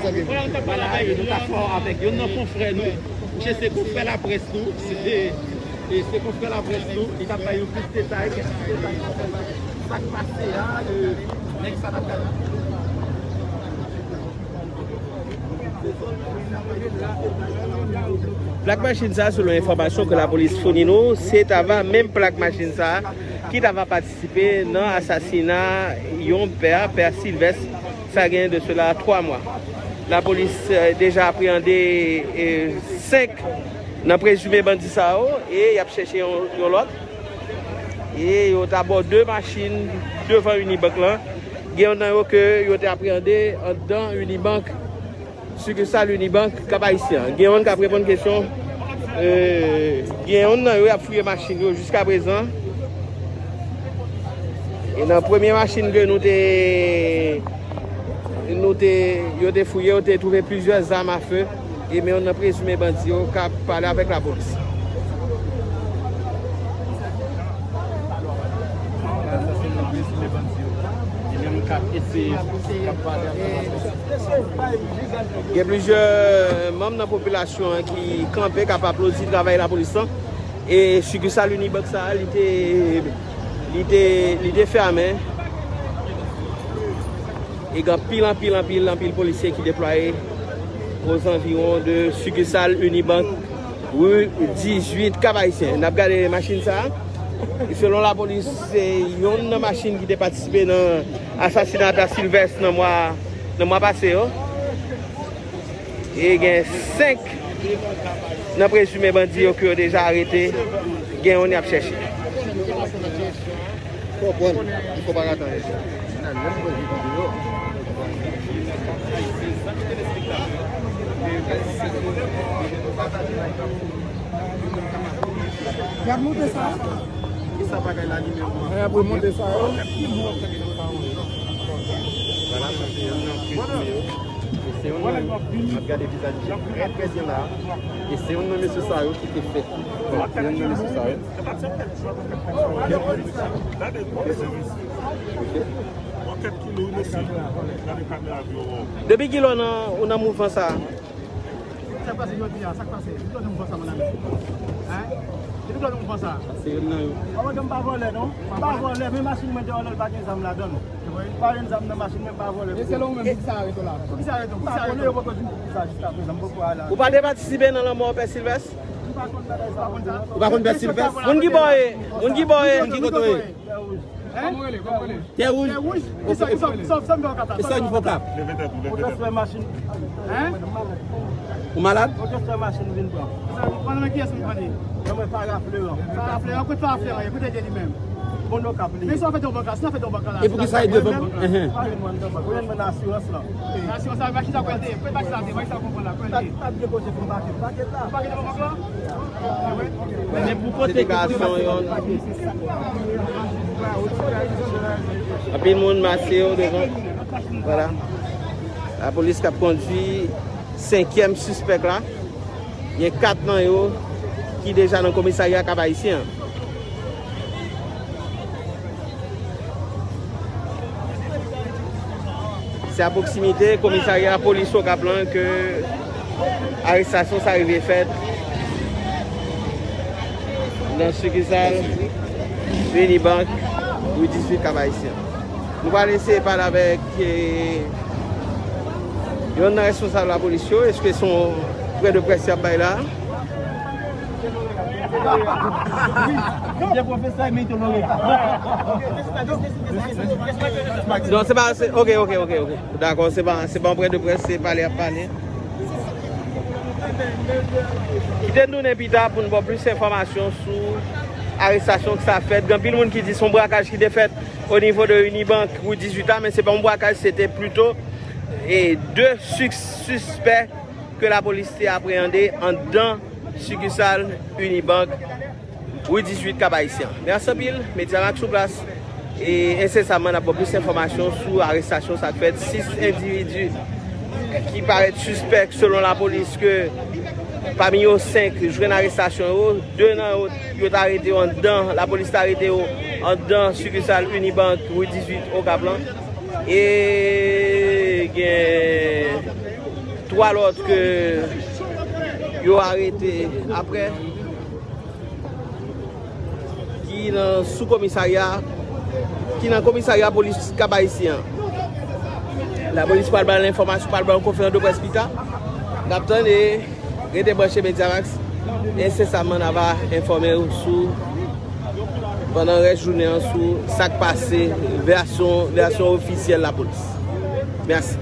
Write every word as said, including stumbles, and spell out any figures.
Vwala, e nou t ap fè avèk youn nan konfrè nou. Misye se konfrè laprès nou. Se, e se konfrè laprès nou. Li t ap bay nou plis detay, kèk ti detay sou sa k pase a, e nèg sa t ap gade. Plak machin sa, selon enfòmasyon ke lapolis founi nou, se t ava menm plak machin sa ki t ava patisipe nan asasina yon pè, pè Silvès, sa gen de sela twa mwa. Lapolis, eh, deja apreyande, eh, senk nan prezime bandi sa yo e y ap chèche yon, yon lòt. E yo t abò de machin devan Unibank lan. Gen youn nan yo ke yo te apreyande anndan Unibank, sikisal Unibank Kap Ayisyen an. Gen youn k ap reponn kesyon. Eh, gen youn nan yo y ap fouye machin yo jiskaprezan. E nan premye machin ke nou te, nou te, yo te fouye, yo te twouve plizyè zam afe. E men youn nan prezime bandi yo k ap pale avèk lapolis. Sa se nan prezime bandi yo. Li menm k ap eseye, k ap pale avèk lapolis. Gen plizyè manm nan popilasyon an ki kanpe, k ap aplodi travay lapolis lan. E sikisal Unibank sa a, li te, li te, li te fèmen. E gen anpil, anpil, anpil, anpil polisye ki deplwaye ozanviwon de sikisal Unibank, ri dizuit, Kap Ayisyen. N ap gade machin sa a. E selon lapolis, se youn nan machin ki te patisipe nan asasina pè Silvès nan mwa, nan mwa pase yo. E gen senk nan prezime bandi yo ke yo deja arete. Gen youn y ap chèche. Fò pran, li fò pa rate anyen. Y ap monte sa. Ki sa bagay la, nimewo an? Y ap remonte sa yo. Vwala, sa se youn nan prezime yo. E se youn nan yo, n ap gade vizaj li trè, trè byen la. E se youn nan mesye sa yo ki te fè. Bon, se youn nan mesye sa yo. Depi kilè w nan, ou nan mouvman sa a? Sa k pase jodi a? Sa k pase? Depi kilè w nan mouvman sa, mon ami? Hein? Depi kilè w nan mouvman sa? Se youn nan yo. Mwen menm pa vòlè non. M pa vòlè, men machin mwen te vòlè, l pa gen zam ladan l. Pa gen zam nan machin mwen, pa vòlè. E selon ou menm, poukisa arete w la? Poukisa arete w? Poukisa arete w? Yo poko di m poukisa jiskaprezan, m poko ale. Ou pa te patisipe nan lanmò pè Silvès? M pa konn bagay sa. Ou pa konn pè Silvès? Moun ki bò ye? Moun ki bò ye? Moun ki kote w ye? Tè wouj. Tè wouj? Tè wouj? Kisa, kisa, kisa, kisa m fè w kapab? Kisa ki fè w kap? Leve tèt ou, leve tèt ou. Pou transfè machin. Hein? Ou malad? Pou transfè machin vin pran. Pandan mwen kiyès m pran li? Non, mwen Farah Fleuran. Farah Fleuran, kote Farah Fleuran ye? Kote l ye li menm? Bon, nou kap li. Men si w ap fè yon bank la, si w ap fè yon bank la. E pou ki sa e devan? Enhen. Pa gen mwen nan bank. Ou jwenn mwen nan asirans lan. Nan asirans la, machin sa kwèlte. Kwèlte machin sa, machin sa konprann la, kwèlte. Pa, pa gen kote pou m pake. Pake la. Ou pake devan bank la? Men pou kote deklarasyon yon. Anpil moun mache yo devan. Vwala. Lapolis k ap kondui senkyèm sispèk la. Gen kat nan yo ki deja nan komisarya Kap Ayisyen an. Se a pwoksimite komisarya polis Okap lan ke arestasyon sa rive fèt nan sikisal Unibank, ri dizuit, Kap Ayisyen. Nou pral eseye pale avèk, eh, yonn nan responsab lapolis yo. Èske se yon pwen de près y ap bay la? Li te pwofesè, men li te loreya. Non, se pa, se, ok, ok, ok, ok. Dakò, se pa, se pa yon pwen de près, se pale y ap pale. Kite n tounen pita pou n ba w plis enfòmasyon sou arestasyon sa fèt. Gen anpil moun ki di se yon brakaj ki te fèt o nivo de Unibank, ri dizuit la, men se pa yon brakaj, se te plito, e, de sis sispè ke lapolis te apreyande anndan sikisal Unibank, ri dizuit, Kap Ayisyen. Mèsi anpil, Mediamax sou plas. E ensesamman, n ap ba w plis enfòmasyon sou arestasyon sa k fèt. Sis endividi ki parèt sispèk, selon lapolis, ke pami yo, senk jwenn arestasyon yo. De nan yo, yo t arete yo anndan, lapolis t arete yo anndan sikisal Unibank, ri dizuit, Okap lan. E gen Twa lòt ke yo arete apre, ki nan sou komisarya, ki nan komisarya polis Kap Ayisyen an. Lapolis pral ba n enfòmasyon, pral ba n konferans de près pita. N ap tann e rete branche Mediamax. Ensesaman, n a va enfòme w sou, pandan rès jounen an, sou sa k pase, vèsyon, vèsyon ofisyèl lapolis. Mèsi.